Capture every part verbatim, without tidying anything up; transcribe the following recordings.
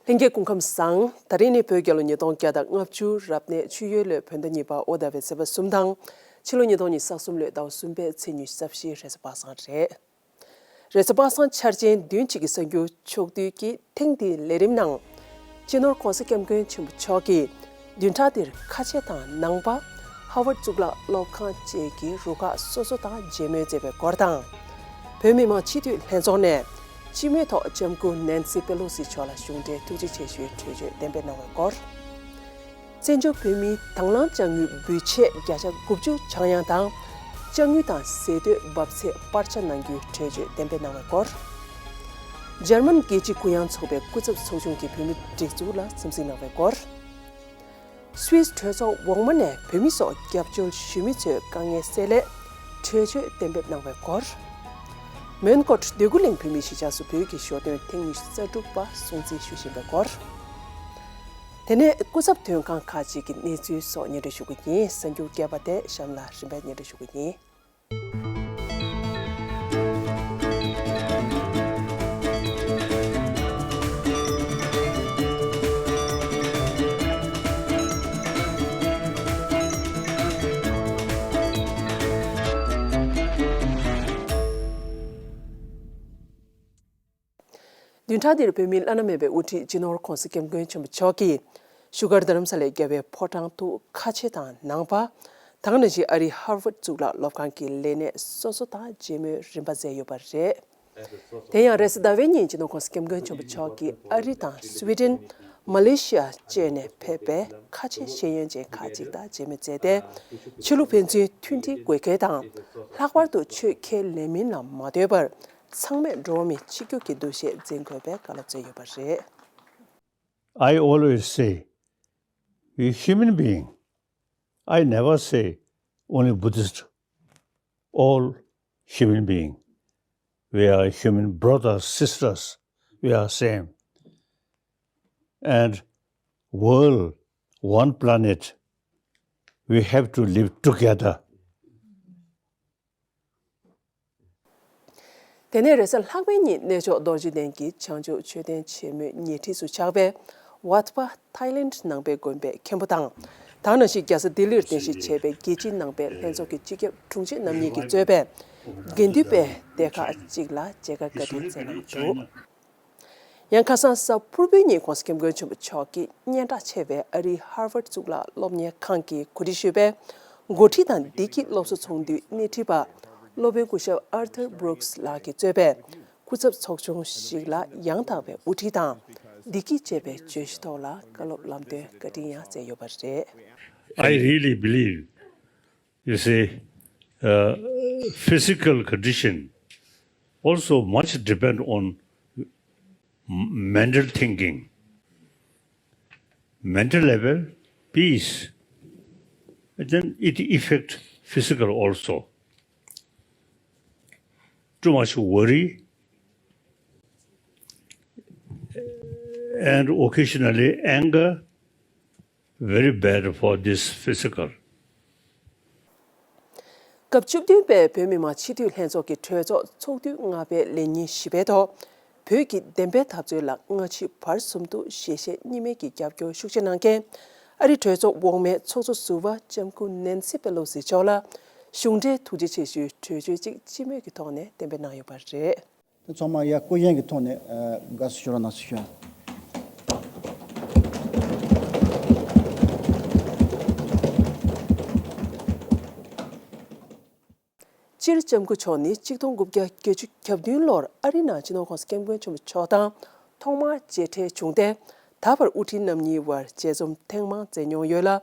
ལྷན་རྒྱས་སྐུ་ཁམས་བཟང་། ད་རིང་ནི་བོད་རྒྱལ་ལོ་ཉིས་སྟོང་བརྒྱ་དང་ལྔ་བཅུ་རབ་གནས་ཆུ་ཡོས་ལོའི་བོད་ཟླ་གཉིས་པ་ཨོ་ཟླ་བའི་ཚེས་པ་གསུམ་དང་། ཕྱི་ལོ་ཉིས་སྟོང་ཉི་ཤུ་རྩ་གསུམ་ལོའི་ཟླ་བ་གསུམ་པའི་ཚེས་ཉི་ཤུ་རྩ་བཞི་རེས་གཟའ་པ་སངས་རེད། རེས་གཟའ་པ་སངས་འཆར་ཅན་བདུན་གཅིག་གི་གསར་འགྱུར་ཕྱོགས་བསྡུས་ཀྱི་ཐེངས་འདིའི་ལས་རིམ་ནང་། སྤྱི་ནོར་༸གོང་ས་༸སྐྱབས་མགོན་ཆེན་པོ་མཆོག་གིས་བདུན་ཕྲག་འདིར་ཁ་ཆེ་དང་ནང་པ། ཧ་ཝར་གཙུག་ལག་སློབ་ཁང་བཅས་ཀྱི་རུ་ཁག་སོ་སོ་དང་མཇལ་མོལ་མཛད་པའི་སྐོར་དང་། བོད་མི་མང་སྤྱི་འཐུས་ལྷན་ཚོགས་ནས་སྤྱི་མོས་ཐོག་ལྕམ་སྐུ་ནན་སི་པེ་ལོ་སི་མཆོག་ལ་གཞུང་འབྲེལ་ཐུགས་རྗེ་ཆེ་ཞུའི་གྲོས་ཆོད་གཏན་འབེབས་གནང་བའི་སྐོར། བཙན་བྱོལ་བོད་མིའི་དང་བླངས་དཔྱ་དངུལ་འབུལ་ཆད་བརྒྱ་ཆ་དགུ་བཅུ་ཆག་ཡང་དང་། དཔྱ་དངུལ་དང་ཟས་དོད་འབབ་ཚད་སྤར་ཆ་གནང་རྒྱུའི་གྲོས་ཆོད་གཏན་འབེབས་གནང་བའི་སྐོར། འཇར་མན་རྒྱལ་སྤྱིའི་གུ་ཡངས་ཚོགས་པའི་སྐུ་ཚབ་ཚོགས་ཆུང་གིས་བོད་མིའི་སྒྲིག་འཛུགས་ལ་འཚམས་གཟིགས་གནང་བའི་སྐོར། སུད་སི་གྲོས་ཚོགས་འོག་མ་ནས་བོད་མི་སོགས་རྒྱབ་སྐྱོར་ཞུ་མི་ཚོའི་དཀའ་ངལ་སེལ་སླད་གྲོས་ཆོད་གཏན་འབེབས་གནང་བའི་སྐོར། མོན་གྷོ་འདོད་རྒུ་གླིང་བོད་མིའི་གཞིས་ཆགས་སུ་བོད་ཀྱི་ཞོ་སྟོན་ཐེངས་ཉི་ཤུ་རྩ་དྲུག་པ་སྲུང་བརྩི་ཞུ་བཞིན་པའི་སྐོར། དེ་ནས་སྐུ་ཚབ་དོན་ཁང་ཁག་ཅིག་གི་གནས་ཚུལ་སོགས་སྙན་སྒྲོན་ཞུ་གི་ཡིན། གསར་འགྱུར་རྒྱས་པ་དེ་གཤམ་ལ་རིམ་པས་སྙན་སྒྲོན་ཞུ་གི་ཡིན། བདུན་ཕྲག་འདིར་བོད་མིའི་བླ་ན་མེད་པའི་དབུ་ཁྲིད་སྤྱི་ནོར་༸གོང་ས་༸སྐྱབས་མགོན་ཆེན་པོ་མཆོག་གིས་བཞུགས་སྒར་རྡ་རམ་ས་ལའི་རྒྱལ་བའི་ཕོ་བྲང་དུ་ཁ་ཆེ་དང་ནང་པ། ད་ག་ནང་བཞིན་ཨ་རིའི་ཧར་ཝརཌ་གཙུག་ལག་སློབ་ཁང་གི་ལས་སྣེ་སོ་སོ་དང་མཇལ་མོལ་རིམ་པ་མཛད་ཡོད་པ་རེད། དེ་ཡང་རེས་གཟའ་ཟླ་བའི་ཉིན་སྤྱི་ནོར་༸གོང་ས་༸སྐྱབས་མགོན་ཆེན་པོ་མཆོག་གིས་ཨ་རི་དང་སུའི་ཌེན། མ་ལེ་ཤི་ཡ་བཅས་ནས་ཕེབས་པའི་ཁ་ཆེ་ཤེས་ཡོན་ཅན་ཁག་ཅིག་དང་མཇལ་མོལ་མཛད་དེ། ཆོས་ལུགས་ཕན་ཚུན་མཐུན་སྒྲིལ་དགོས་གལ་དང་། ལྷག་པར་དུ་ཆོས་ཁས་ལེན་མིན་ལ་མ་ལྟོས་པར། ཚང་མས་འགྲོ་བ་མི་གཅིག་གྱུར་གྱི་འདུ་ཤེས་འཛིན་དགོས་པའི་བཀའ་སློབ་སྩལ་ཡོད་པ་རེད། I always say, we human being. I never say only Buddhist. All human being. We are human brothers, sisters. We are same. And world, one planet. We have to live together. དེ་ནས་རེས་གཟའ་ལྷག་པའི་ཉིན་གནས་མཆོག་རྡོ་རྗེ་གདན་གྱི་བྱང་ཆུབ་མཆོད་རྟེན་ཆེན་མོའི་ཉེ་འཁྲིས་སུ་ཆགས་པའི་ཝཱད་པ་ཐའི་ལེནྜ་ནང་པའི་དགོན་པའི་མཁན་པོ་དང་། ད་ག་ནང་བཞིན་རྒྱལ་ས་ལྡི་ལིར་རྟེན་གཞི་བྱས་པའི་རྒྱལ་སྤྱིའི་ནང་པའི་ལྷན་ཚོགས་ཀྱི་སྤྱི་ཁྱབ་དྲུང་ཆེ་རྣམ་གཉིས་ཀྱིས་གཙོས་པའི་དགེ་འདུན་པའི་སྡེ་ཁག་ཅིག་ལ་མཇལ་ཁ་བཀའ་དྲིན་སྩལ་གནང་འདུག་ཡང་ཁ་སང་གཟའ་ཕུར་བུའི་ཉིན་༸གོང་ས་༸སྐྱབས་མགོན་ཆེན་པོ་མཆོག་གིས་སྙན་གྲགས་ཆེ་བའི་ཨ་རིའི་ཧར་ཝརཌ་གཙུག་ལག་སློབ་གཉེར་ཁང་གིས་གོ་སྒྲིག་ཞུས་པའི་འགོ་ཁྲིད་དང་བདེ་སྐྱིད་སློབ་གསོ་ཚོགས་འདུའི་སྣེ་ཁྲིད་པ། སློབ་དཔོན་སྐུ་ཞབས་ཨར་ཐར་བྷུ་རུག་སི་ལགས་ཀྱིས་གཙོས་པའི་སྐུ་ཚབ་ཚོགས་ཆུང་ཞིག་ལ་ཡང་དག་པའི་དབུ་ཁྲིད་དང་བདེ་སྐྱིད་ཅེས་པའི་བརྗོད་གཞི་ཐོག་ལ་བཀའ་སློབ་ལམ་སྟོན་བཀའ་དྲིན་ཡང་སྩལ་ཡོད་པ་རེད། I really believe, you see, uh, physical condition also much depend on m- mental thinking. Mental level, peace, and then it affect physical also. Too much worry and occasionally anger, very bad for this physical. སྐབས་བཅུ་བདུན་པའི་བོད་མི་མང་སྤྱི་འཐུས་ལྷན་ཚོགས་ཀྱི་གྲོས་ཚོགས་ཚོགས་དུས་ལྔ་པའི་ལས་ཉིན་བཞི་པའི་ཐོག་བོད་ཀྱི་བདེན་པའི་འཐབ་རྩོད་ལ་སྔ་ཕྱི་བར་གསུམ་དུ་ཞལ་བཞེས་གཉིས་མེད་ཀྱི་རྒྱབ་སྐྱོར་ཤུགས་ཆེ་གནང་མཁན། ཨ་རིའི་གྲོས་ཚོགས་འོག་མའི་ཚོགས་གཙོ་ཟུར་པ་ལྕམ་སྐུ་ནན་སི་པེ་ལོ་སི་མཆོག་ལ་གཞུང་འབྲེལ་ཐུགས་རྗེ་ཆེ་ཞུའི་གྲོས་ཆོད་ཅིག་སྤྱི་མོས་ཀྱི་ཐོག་ནས་གཏན་འབེབས་གནང་ཡོད་པ་རེད། ཚང་མ་ཡ་སྐུ་བཞེངས་ཀྱི་ཐོག་ནས་དགའ་བསུ་ཞུ་རོགས་གནང་ཞུ། སྤྱིར་ལྕམ་སྐུ་མཆོག་ནི་གཅིག་སྟོང་དགུ་བརྒྱ་བརྒྱད་ཅུ་གྱ་བདུན་ལོར་ཨ་རིའི་ནང་སྤྱི་ནོར་༸གོང་ས་༸སྐྱབས་མགོན་ཆེན་པོ་མཆོག་དང་ཐོག་མར་མཇལ་འཕྲད་བྱུང་སྟེ། ད་བར་དབུ་ཁྲིད་རྣམ་གཉིས་དབར་མཇལ་འཛོམས་ཐེངས་མང་མཛད་མྱོང་ཡོད་ལ།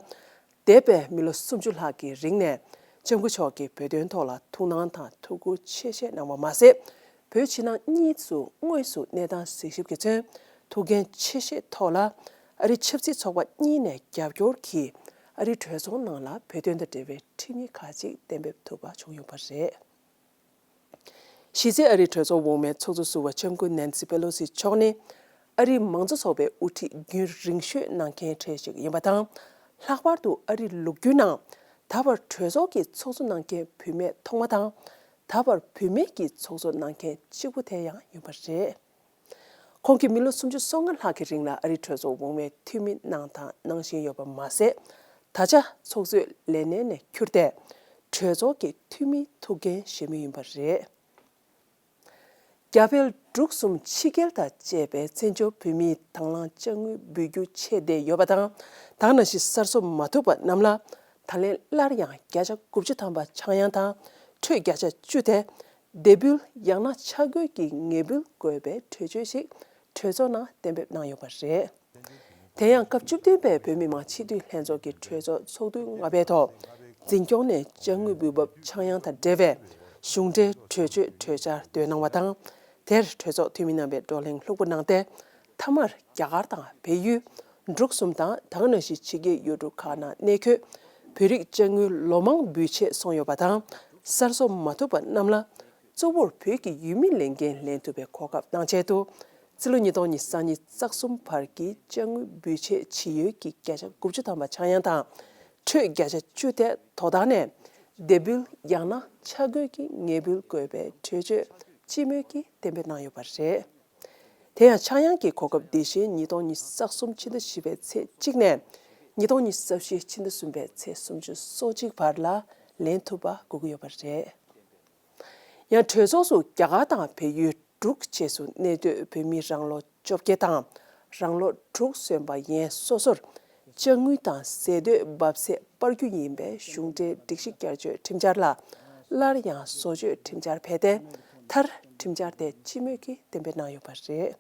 འདས་པའི་མི་ལོ་སུམ་ཅུ་ལྷག་གི་རིང་ནས་ལྕམ་སྐུ་མཆོག་གིས་བོད་དོན་ཐོག་ལ་ཐུགས་སྣང་དང་ཐུགས་ཁུར་ཆེ་བཞེས་གནང་བ་མ་ཟད། བོད་ཕྱི་ནང་གཉིས་སུ་དངོས་སུ་གནས་སྟངས་གཟིགས་ཞིབ་ཀྱིས་མཚོན་ཐུགས་འགན་ཆེ་བཞེས་ཐོག་ལ། ཨ་རི་ཆབ་སྲིད་ཚོགས་པ་གཉིས་ནས་རྒྱབ་སྐྱོར་གྱིས་ཨ་རིའི་གྲོས་ཚོགས་ནང་ལ་བོད་དོན་དང་འབྲེལ་བའི་ཁྲིམས་ཡིག་ཁག་ཅིག་གཏན་འབེབས་ཐུབ་པ་བྱུང་ཡོད་པ་རེད། གཞི་རྩའི་ཨ་རིའི་གྲོས་ཚོགས་འོག་མའི་ཚོགས་གཙོ་ཟུར་པ་ལྕམ་སྐུ་ནན་སི་པེ་ལོ་སི་མཆོག་ནི། ཨ་རིའི་མང་གཙོ་ཚོགས་པའི་དབུ་ཁྲིད་རྒྱུན་རིང་ཤོས་གནང་མཁན་གྲས་ཤིག་ཡིན་པ་དང་། ལྷག་པར་དུ་ཨ་རིའི་ལོ་རྒྱུས་ནང་ད་བར་གྲོས་ཚོགས་ཀྱི་ཚོགས་གཙོ་གནང་མཁན་བུད་མེད་ཐོག་མ་དང་། ད་བར་བུད་མེད་ཀྱི་ཚོགས་གཙོ་གནང་མཁན་གཅིག་པུ་དེ་ཡང་ཡིན་པ་རེད། ཁོང་གིས་མི་ལོ་སུམ་ཅུ་སོ་ལྔ་ལྷག་གི་རིང་ལ་ཨ་རིའི་གྲོས་ཚོགས་འོག་མའི་འཐུས་མི་གནང་དང་གནང་བཞིན་ཡོད་པ་མ་ཟད། ད་ཆ་ཚོགས་གཙོས་ལས་གནས་ནས་ཁྱུར་ཏེ། གྲོས་ཚོགས་ཀྱི་འཐུས་མིའི་ཐུགས་འགན་བཞེས་མུས་ཡིན་པ་རེད། རྒྱ་བལ་འབྲུག་གསུམ་ཕྱི་རྒྱལ་དང་བཅས་པའི་བཙན་བྱོལ་བོད་མིའི་དང་བླངས་དཔྱ་དངུལ་འབུལ་རྒྱུ་ཆད་བསྡད་ཡོད་པ་དང་། ད་ག་ནང་བཞིན་གསར་བཟོ་མ་ཐུབ་པ་རྣམས་ལ་ད་ལན་སླར་ཡང་བརྒྱ་ཆ་དགུ་བཅུ་ཐམ་པ་ཆག་ཡང་དང་། ཁྲོད་བརྒྱ་ཆ་བཅུ་དེ་བདེ་འབུལ་ཡང་ན་ཆ་བགོས་ཀྱི་ངེས་འབུལ་དགོས་པའི་གྲོས་ཆོད་ཞིག་གྲོས་ཚོགས་ནང་གཏན་འབེབས་གནང་ཡོད་པ་རེད། དེ་ཡང་སྐབས་བཅུ་བདུན་པའི་བོད་མི་མང་སྤྱི་འཐུས་ལྷན་ཚོགས་ཀྱི་གྲོས་ཚོགས་ཚོགས་དུས་ལྔ་པའི་ཐོག་འཛིན་སྐྱོང་ནས་དཔྱ་དངུལ་འབུལ་འབབ་ཆག་ཡང་དང་འབྲེལ་བའི་གཞུང་འབྲེལ་གྲོས་ཆོད་གྲོས་འཆར་བཏོན་གནང་བ་དང་། དེར་གྲོས་ཚོགས་འཐུས་མི་རྣམ་པས་བགྲོ་གླེང་ལྷུག་པོ་གནང་སྟེ། མཐའ་མར་རྒྱ་གར་དང་བལ་ཡུལ། འབྲུག་གསུམ་དང་ད་ག་ནང་བཞིན་ཕྱི་རྒྱལ་ཡུལ་གྲུ་ཁག་ནང་གནས་འཁོད་བོད་རིགས་དཔྱ་དངུལ་ལོ་མང་འབུལ་ཆད་སོང་ཡོད་པ་དང་། གསར་བཟོ་མ་ཐུབ་པ་རྣམས་ལ། གཙོ་བོར་བོད་ཀྱི་ཡུལ་མི་ལས་འགན་ལེན་ཐུབ་པའི་གོ་སྐབས་གནང་ཆེད་དུ། ཕྱི་ལོ་ཉིས་སྟོང་ཉི་ཤུ་རྩ་གཉིས་རྩ་གསུམ་བར་གྱི་དཔྱ་དངུལ་འབུལ་ཆད་ཇི་ཡོད་ཀྱི་བརྒྱ་ཆ་དགུ་བཅུ་ཐམ་པ་ཆག་ཡང་དང་། ཁྲོད་བརྒྱ་ཆ་བཅུ་དེ་དོ་བདག་ནས་བདེ་འབུལ་ཡང་ན་ཆ་བགོས་ཀྱི་ངེས་འབུལ་དགོས་པའི་གྲོས་ཆོད་སྤྱི་མོས་ཀྱིས་གཏན་འབེབས་གནང་ཡོད་པ་རེད། དེ་ཡང་ཆག་ཡང་གི་གོ་སྐབས་འདི་བཞིན་ཉིས་སྟོང་ཉི་ཤུ་རྩ་གསུམ་ཕྱི་ཟླ་བཞི་པའི་ཚེས་གཅིག་ནས་ཉིས་སྟོང་ཉི་ཤུ་རྩ་བཞི་ཕྱི་ཟླ་གསུམ་པའི་ཚེས་སུམ་ཅུ་སོ་གཅིག་བར་ལ་ལེན་ཐུབ་པ་དགོས་ཀྱི་ཡོད་པ་རེད། ཡང་གྲོས་ཚོགས་སུ་རྒྱ་གར་དང་བལ་ཡུལ་འབྲུག་བཅས་སུ་གནས་སྡོད་བོད་མི་རང་ལོ་བཅོ་བརྒྱད་དང་རང་ལོ་དྲུག་སོན་པ་ཡན་སོ་སོར་དཔྱ་དངུལ་དང་ཟས་དོད་འབབ་ཚད་སྤར་རྒྱུ་ཡིན་པའི་གཞུང་འབྲེལ་སྒྲིག་གཞི་བསྐྱར་བཅོས་ཁྲིམས་འཆར་ལ་སླར་ཡང་བཟོ་བཅོས་ཁྲིམས་འཆར་ཕེབས་ཏེ། མཐར་ཁྲིམས་འཆར་དེ་སྤྱི་མོས་ཀྱིས་གཏན་འབེབས་གནང་ཡོད་པ་རེད།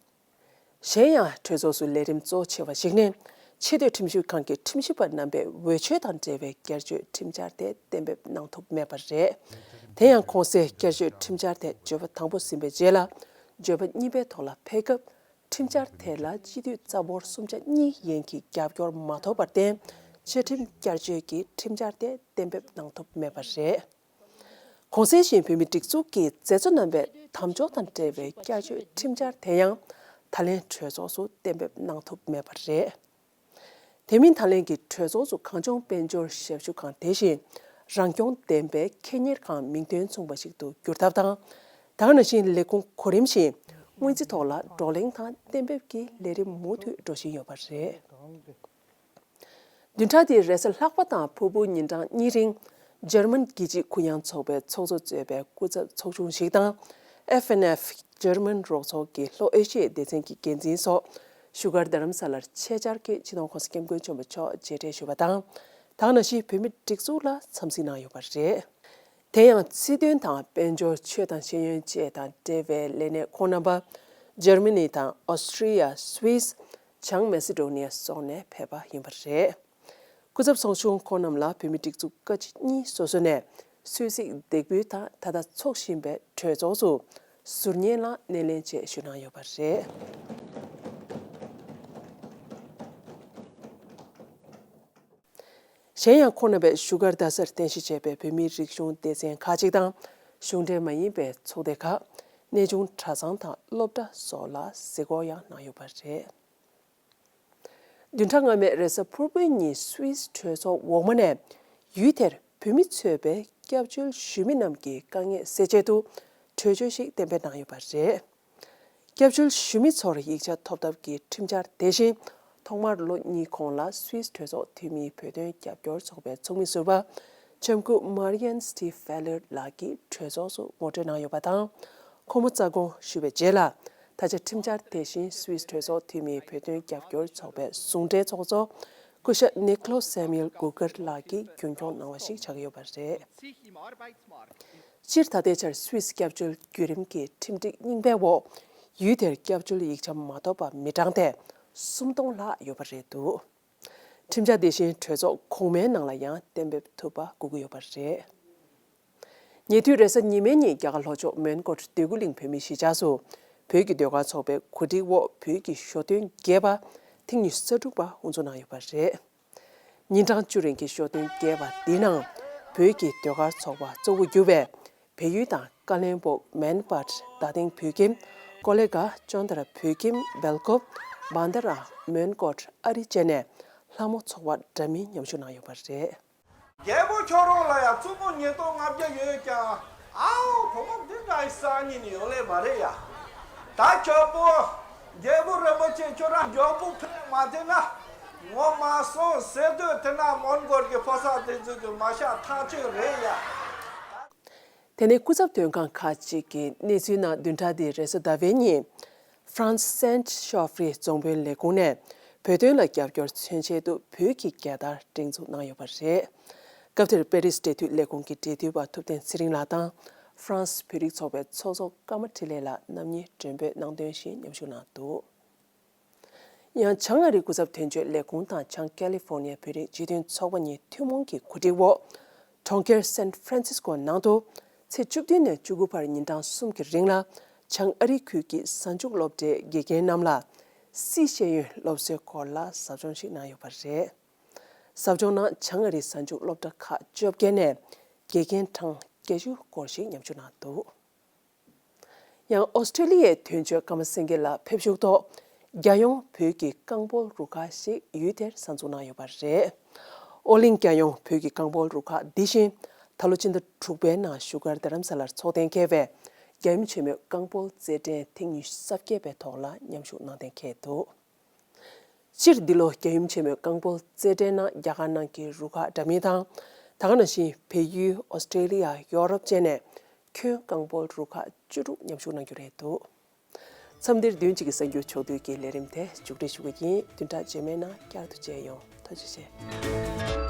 གཞན་ཡང་གྲོས་ཚོགས་སུ་ལས་རིམ་གཙོ་ཆེ་བ་ཞིག་ནི། ཆེས་མཐོའི་ཁྲིམས་ཞིབ་ཁང་གི་ཁྲིམས་ཞིབ་པ་རྣམ་པས་འོས་ཆོས་དང་འབྲེལ་བའི་བསྐྱར་བཅོས་ཁྲིམས་འཆར་དེ་གཏན་འབེབས་གནང་ཐུབ་མེད་པ་རེད། དེ་ཡང་གོང་གསལ་བསྐྱར་བཅོས་ཁྲིམས་འཆར་དེ་བརྗོད་པ་དང་པོ་ཟིན་པའི་རྗེས་ལ། བརྗོད་པ་གཉིས་པའི་ཐོག་ལ་ཕེབས་སྐབས། ཁྲིམས་འཆར་དེ་ལ་སྤྱི་འཐུས་རྩ་འབོར་གསུམ་ཆ་གཉིས་ཡན་གྱི་རྒྱབ་སྐྱོར་མ་ཐོབ་པར་བརྟེན། ཆོས་ཁྲིམས་བསྐྱར་བཅོས་ཀྱི་ཁྲིམས་འཆར་དེ་གཏན་འབེབས་གནང་ཐུབ་མེད་པ་རེད། གོང་གསལ་བཞིན་བོད་མིའི་སྒྲིག་འཛུགས་ཀྱི་མཛད་གཙོ་རྣམ་པས་དམ་འཇོག་དང་འབྲེལ་བའི་བསྐྱར་བཅོས་ཁྲིམས་འཆར་དེ་ཡང་ད་ལན་གྲོས་ཚོགས་སུ་གཏན་འབེབས་གནང་ཐུབ་མེད་པ་རེད། དེ་མིན་ད་ལན་གྱི་གྲོས་ཚོགས་སུ་གངས་ལྗོངས་དཔལ་འབྱོར་ཞབས་ཞུ་ཁང་དེ་བཞིན་རང་སྐྱོང་ལྡན་པའི་ཁེ་གཉེར་ཁང་མིང་དོན་མཚུངས་པ་ཞིག་ཏུ་བསྒྱུར་ཐབས་དང་། ད་ག་ནང་བཞིན་ལས་ཁུངས་གོ་རིམ་བཞིན་སྔོན་རྩིས་ཐོག་ལ་བགྲོ་གླེང་དང་གཏན་འབེབས་ཀྱི་ལས་རིམ་མུ་མཐུད་འགྲོ་བཞིན་ཡོད་པ་རེད། བདུན་ཕྲག་འདིའི་རེས་གཟའ་ལྷག་པ་དང་ཕུར་བུ་ཉིན་གྲངས་གཉིས་རིང་། འཇར་མན་རྒྱལ་སྤྱིའི་གུ་ཡངས་ཚོགས་པའི་ཚོགས་གཙོ་གཙོས་པའི་སྐུ་ཚབ་ཚོགས་ཆུང་ཞིག་དང་། ཨེཕ་ཨེན་ཨེཕ་འཇར་མན་རོགས་ཚོགས་ཀྱི་ལྷོ་ཨེ་ཤི་ཡའི་སྡེ་ཚན་གྱི་འགན་འཛིན་སོགས་བཞུགས་སྒར་རྡ་རམ་ས་ལར་ཆེད་བཅར་གྱིས་སྤྱི་ནོར་༸གོང་ས་༸སྐྱབས་མགོན་ཆེན་པོ་མཆོག་མཇལ་འཕྲད་ཞུས་པ་དང་། ད་ག་ནང་བཞིན་བོད་མིའི་སྒྲིག་འཛུགས་ལ་འཚམས་གཟིགས་གནང་ཡོད་པ་རེད། དེ་ཡང་སྲིད་དོན་དང་དཔལ་འབྱོར། ཆོས་དང་ཤེས་ཡོན་བཅས་དང་འབྲེལ་བའི་ལས་སྣེ་ཁོང་རྣམ་པ་འཇར་མ་ནི་དང་ཨོ་སི་ཀྲི་ཡ། སུད་སི། བྱང་མེ་སི་ཌོ་ནི་ཡ་སོགས་ནས་ཕེབས་པ་ཡིན་པ་རེད། སྐུ་ཚབ་ཚོགས་ཆུང་ཁོང་རྣམས་ལ་བོད་མིའི་སྒྲིག་འཛུགས་ཀ་གཅིག་གཉིས་སོ་སོ་ནས་གསོལ་ཚིགས་འདེགས་འབུལ་དང་ད་ལྟ་འཚོགས་བཞིན་པའི་གྲོས་ཚོགས་སུ་ཟུར་ཉན་ལ་སྣེ་ལེན་བཅས་ཞུས་གནང་ཡོད་པ་རེད། གཞན་ཡང་ཁོང་རྣམ་པས་བཞུགས་སྒར་རྡ་སར་རྟེན་གཞི་བྱས་པའི་བོད་མིའི་རིག་གཞུང་སྡེ་ཚན་ཁག་ཅིག་དང་གཞུང་འབྲེལ་མ་ཡིན་པའི་ཚོགས་སྡེ་ཁག་གནས་ཆུང་གྲྭ་ཚང་དང་སློབ་གྲྭ་སོགས་ལ་གཟིགས་སྐོར་ཡང་གནང་ཡོད་པ་རེད། བདུན་ཕྲག་སྔ་མའི་རེས་གཟའ་ཕུར་བུའི་ཉིན་སུད་སི་གྲོས་ཚོགས་འོག་མ་ནས་ཡུལ་དེར་བོད་མི་གཙོས་པའི་སྐྱབས་བཅོལ་ཞུ་མི་རྣམས་ཀྱི་དཀའ་ངལ་སེལ་ཆེད་དུ་གྲོས་ཆོད་ཞིག་གཏན་འབེབས་གནང་ཡོད་པ་རེད། སྐྱབས་བཅོལ་ཞུ་མི་ཚོར་ཡིག་ཆ་ཐོབ་ཐབས་ཀྱི་ཁྲིམས་འཆར་དེ་བཞིན་ཐོག་མར་ལོ་གཉིས་གོང་ལ་སུད་སི་གྲོས་ཚོགས་འཐུས་མིའི་བོད་དོན་རྒྱབ་སྐྱོར་ཚོགས་པའི་ཚོགས་མི་ཟུར་པ་ལྕམ་སྐུ་མར་ཡན་སི་ཊི་ཕེ་ལེར་ལགས་ཀྱིས་གྲོས་ཚོགས་སུ་ངོ་སྤྲོད་གནང་ཡོད་པ་དང་། ཁོང་མོ་རྩ་དགོངས་ཞུས་པའི་རྗེས་ལ། ད་ཆ་ཁྲིམས་འཆར་དེ་བཞིན་སུད་སི་གྲོས་ཚོགས་འཐུས་མིའི་བོད་དོན་རྒྱབ་སྐྱོར་ཚོགས་པའི་ཟུང་འབྲེལ་ཚོགས་གཙོ་སྐུ་ཞབས་ནིག་ལོ་སེ་མུ་ཨེལ་གུ་གར་ལགས་ཀྱིས་རྒྱུན་འཁྱོངས་གནང་བ་ཞིག་ཆགས་ཀྱི་ཡོད་པ་རེད། སྤྱིར་ད་ལྟའི་ཆར་སུད་སི་སྐྱབས་བཅོལ་བརྒྱུད་རིམ་གྱི་ཁྲིམས་སྒྲིག་རྙིང་པའི་འོག་ཡུལ་དེར་སྐྱབས་བཅོལ་ཡིག་ཆ་མ་ཐོབ་པ་མི་གྲངས་དེ་སུམ་སྟོང་ལྷག་ཡོད་པ་རེད་འདུག་ཁྲིམས་འཆར་འདི་བཞིན་གྲོས་ཚོགས་གོང་མའི་ནང་ལ་ཡང་གཏན་འབེབས་ཐུབ་པ་དགོས་ཀྱི་ཡོད་པ་རེད། ཉེ་དུས་རེས་གཟའ་ཉི་མའི་ཉིན་རྒྱ་གར་ལྷོ་ཕྱོགས་མོན་གྷོ་འདོད་རྒུ་གླིང་བོད་མིའི་གཞིས་ཆགས་སུ་བོད་ཀྱི་ཟློས་གར་ཚོགས་པའི་གོ་སྒྲིག་འོག་བོད་ཀྱི་ཞོ་སྟོན་རྒྱས་པ་ཐེངས་ཉི་ཤུ་རྩ་དྲུག་པ་དབུ་འཛུགས་གནང་ཡོད་པ་རེད། ཉིན་གྲངས་བཅུ་རིང་གི་ཞོ་སྟོན་རྒྱས་པ་འདིའི་ནང་བོད་ཀྱི་ཟློས་གར་ཚོགས་པ་གཙོ་བོ་གྱུར་པའི་བལ་ཡུལ་དང་ཀ་ལོན་སྦུག་མན་པཱད་རྡ་སྟེང་བོད་ཁྱིམ་ཀོ་ལེ་གྷལ་ཅོན་ཏ་ར་བོད་ཁྱིམ་སྦེལ་ཀོབ་བྷན་དྷ་ར་མོན་གྷོ་ཨ་རི་བཅས་ནས་ལྷ་མོ་ཚོགས་པ་འདྲ་མིན་མཉམ་ཞུགས་གནང་ཡོད་པ་རེད། རྒྱལ་པོ་ཁྱོད་རང་ལ་ཡང་བཙུན་མོ་ཉིས་སྟོང་ལྔ་བརྒྱ་ཡོད་ཀྱང་ཨའོ་བུ་མོ་འདི་འདྲ་ཡི་སང་ཉིན་ཡོད་ལེ་མ་རེད་ཡ། ད་ཁྱོད་པོ་ རྒྱལ་པོ་རིན་པོ་ཆེ་ཁྱོད་རང་མགྱོགས་པོ་ཕེབས་མ་ཐུབ་ན། ངོ་མ་སོང་ཟེར་དུས་དེ་ན་མོན་གྷོལ་གྱི་ཕོ་གསར་དེ་ཚོ་གི་མ་ཤ་ཐག་ཆོད་རེད་ཡ། དེ་ནས་སྐུ་ཚབ་དོན་ཁང་ཁག་ཅིག་གི་གནས་ཚུལ་ནང་བདུན་ཕྲག་འདིའི་རེས་གཟའ་ཟླ་བའི་ཉིན། ཧྥ་རན་སི་སེན་ཤོ་ཧྥི་རྫོང་དཔོན་ལས་ཁུངས་ནས་བོད་དོན་ལ་རྒྱབ་སྐྱོར་མཚོན་ཆེད་དུ་བོད་ཀྱི་རྒྱལ་དར་སྒྲེང་འཛུགས་གནང་ཡོད་པ་རེད། སྐབས་དེར་པེ་རིས་འབྲེལ་མཐུད་ལས་ཁུངས་ཀྱི་འབྲེལ་མཐུད་པ་ཐུབ་བསྟན་ཚེ་རིང་ལགས་དང་། ཧྥ་རན་སི་བོད་རིགས་ཚོགས་པའི་ཚོགས་གཙོ་ཀརྨ་འཕྲིན་ལས་ལགས་རྣམ་གཉིས་མགྲོན་འབོད་གནང་དོན་བཞིན་མཉམ་ཞུགས་གནང་འདུག་ཡང་བྱང་ཨ་རིའི་སྐུ་ཚབ་དོན་གཅོད་ལས་ཁུངས་དང་བྱང་ཀ་ལི་ཧྥོར་ནི་ཡ་བོད་རིགས་སྤྱི་མཐུན་ཚོགས་པ་གཉིས་ཐུན་མོང་གི་གོ་སྒྲིག་འོག་གྲོང་ཁྱེར་སན་ཧྥ་རན་སིས་ཀོ་ནང་དུ་ཚེས་བཅུ་བདུན་ནས་བཅུ་དགུ་བར་ཉིན་གྲངས་གསུམ་གྱི་རིང་ལ་བྱང་ཨ་རིའི་ཁུལ་གྱི་གཟའ་མཇུག་སློབ་གྲྭའི་དགེ་རྒན་རྣམས་ལ་སི་ཤེས་ཡོན་སློབ་གསོའི་སྐོར་ལ་ཟབ་སྦྱོང་ཞིག་གནང་ཡོད་པ་རེད། ཟབ་སྦྱོང་ནང་བྱང་ཨ་རིའི་གཟའ་མཇུག་སློབ་གྲྭ་ཁག་བཅོ་བརྒྱད་ནས་དགེ་རྒན་གྲངས་བརྒྱད་ཅུ་སྐོར་ཞིག་མཉམ་ཞུགས་གནང་འདུག་ཡང་ཨོ་སི་ཀྲེ་ལི་ཡའི་དོན་གཅོད་ཀརྨ་སེང་གེ་ལགས་ཕེབས་བཞུགས་ཐོག་རྒྱལ་ཡོངས་བོད་ཀྱི་རྐང་སྤོལ་རུ་ཁག་ཞིག་ཡུལ་དེར་གསར་འཛུགས་གནང་ཡོད་པ་རེད། ཨོ་གླིང་རྒྱལ་ཡོངས་བོད་ཀྱི་རྐང་སྤོལ་རུ་ཁག་འདི་བཞིན་ད་ལོ་ཕྱི་ཟླ་དྲུག་པའི་ནང་བཞུགས་སྒར་རྡ་རམ་ས་ལར་འཚོགས་གཏན་འཁེལ་བའི་རྒྱལ་ཡུམ་ཆེན་མོའི་རྐང་སྤོལ་རྩེད་འགྲན་ཐེངས་ཉི་ཤུ་རྩ་བརྒྱད་པའི་ཐོག་ལ་མཉམ་ཞུགས་གནང་གཏན་འཁེལ་འདུག་སྤྱིར་འདི་ལོ་རྒྱལ་ཡུམ་ཆེན་མོའི་རྐང་སྤོལ་རྩེད་འགྲན་ནང་རྒྱ་གར་ནང་གི་རུ་ཁག་འདྲ་མིན་དང་། ད་ག་ནང་བཞིན་བལ་ཡུལ། ཨོ་སི་ཀྲེ་ལི་ཡ། ཡོ་རོབ་བཅས་ནས་ཁྱོན་རྐང་སྤོལ་རུ་ཁག་བཅུ་དྲུག་མཉམ་ཞུགས་གནང་རྒྱུ་རེད་འདུག་མཚམས་འདིར་བདུན་གཅིག་གི་གསར་འགྱུར་ཕྱོགས་བསྡུས་ཀྱི་ལས་རིམ་དེ་མཇུག་སྒྲིལ་ཞུ་གི་ཡིན། བདུན་ཕྲག་རྗེས་མའི་ནང་བསྐྱར་དུ་མཇལ་ཡོང་། ཐུགས་རྗེ་ཆེ།